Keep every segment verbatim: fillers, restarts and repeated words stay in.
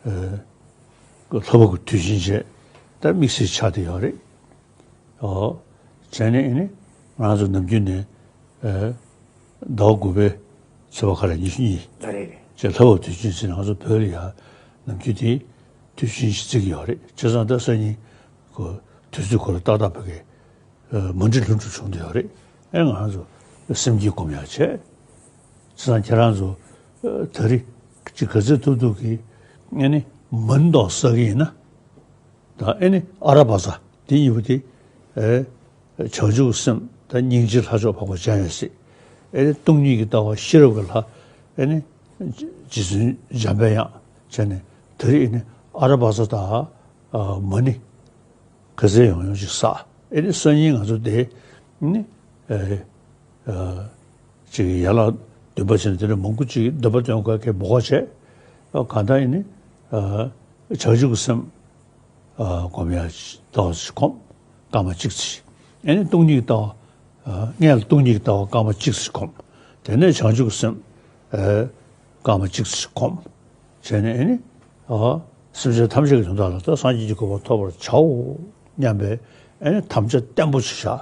ཨ་ལྷ་བབས་ཀྱི་དུས་ཆེན་བྱས། ད་དམིགས་བསལ་ཆགས་བསྡད་ཡོད་རེད། ཨོ། བྱས་ནས་ཨ་ནི་ང་རང་ཚོ་ནམ་རྒྱུན་ནས་ཨ་ཟླ་བ་དགུ་པའི་ཚེས་པ་ག་རེ་ཉི་ཤུ་གཉིས་ད་རེད་རེད། བྱས་ལྷ་བབས་དུས་ཆེན་ཟེར་ང་ཚོ་བོད་ལ་ཡ་ནམ་རྒྱུན་དེ་དུས་ཆེན་ཞིག་བརྩི་གི་ཡོད་རེད། བྱས་ཙང་ད་སང་ཉིན་ཁོ་དུས་ཚོད་ཁོ་རང་ཏག་ཏག་ཕ་གི་ཨ་མ་འགྲིག་ལྷུན་གྲུབ་བྱུང་བསྡད་ཡོད་རེད། ཨེ་ང་རང་ཚོ་སེམས་བསྐྱེད་སྒོམ་ཡག་བྱས། བྱས་ཙང་ཁྱེད་རང་ཚོ་ཨ་ད་རེས་ཅིག་ག་ཚོད་ཐུབ་ཐུབ་ཀྱིས་ཨེ་ནི་མ་ཎི་དང་བསགས་ཀྱི་ཡིན་ན། ད་ཨེ་ནི་ཨ་ར་པ་ཙ་དེ་གཉིས་པོ་དེ་ཨེ་བྱང་ཆུབ་སེམས་དང་སྙིང་རྗེ་ལྷ་མཆོག་འཕགས་པ་འཇམ་དབྱངས་སྲས། ཨེ་ནི་སྟོང་ཉིད་ཀྱི་ལྟ་བ་ཤེས་རབ་ཀྱི་ལྷ། ཨེ་ནི་རྗེ་བཙུན་འཇམ་པའི་དབྱངས་བྱས་ནས་ད་རེས་ཨེ་ནི་ཨ་ར་པ་ཙ་དང་ཨ་མ་ཎི་ག་ཚོད་ཡོང་ཡོང་ཅིག་བསགས། ཨེ་ནི་སང་ཉིན་ང་ཚོ་དེ་ནི་ཨེ་ཨ་ཅིག་ཡན་ལག་བདུན་པ་བྱས་ནས་དེ་ནས་མང་པོ་ཅིག་འདོད་པ་སྟོན་དགོས་ཀྱི་མོ་གོ་བྱས། ཨ་གང་ལྟར་ཨེ་ནི་ཨ་བྱང་ཆུབ་ཀྱི་སེམས་ཨ་སྒོམ་ཡག་ཏོག་ཙམ་སྒོམ། སྐར་མ་གཅིག་ཙམ། ཨེ་ནི་སྟོང་ཉིད་ཀྱི་ལྟ་བ་ཨ་སྔོན་ལ་སྟོང་ཉིད་ཀྱི་ལྟ་བ་སྐར་མ་གཅིག་ཙམ་སྒོམ། དེ་ནས་བྱང་ཆུབ་ཀྱི་སེམས་ཨ་སྐར་མ་གཅིག་ཙམ་སྒོམ། བྱས་ནས་ཨེ་ནི་ཨ་སེམས་ཅན་ཐམས་ཅད་ཀྱི་དོན་དག་ལ་ད་སངས་རྒྱས་ཀྱི་གོ་འཕང་ཐོབ་པར་བྱའོ་སྙམ་པའི་ཨེ་ནི་དམ་བཅའ་བརྟན་པོ་ཅིག་བཞག།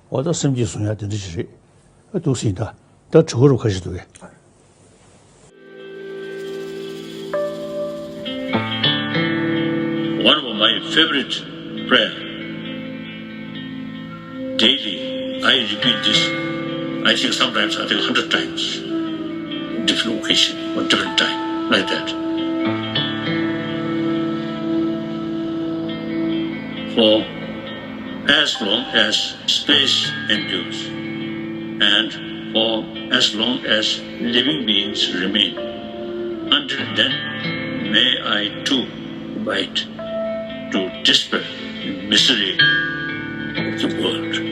འོ་ད་སེམས་བསྐྱེད་བཟུང་ཡག་དེ་འདྲ་ཞིག་རེད། ཨ་འདུག་སེ་ཡིན། ད་ད་གྲོས་འགོ་རུ་ཁ་ཤས་འདུག་གས། One of my favorite prayer. Daily, I repeat this, I think sometimes, I think hundred times, different occasion or different time, like that. For as long as space endures, and for as long as living beings remain, until then, may I too abide to dispel the misery of the world.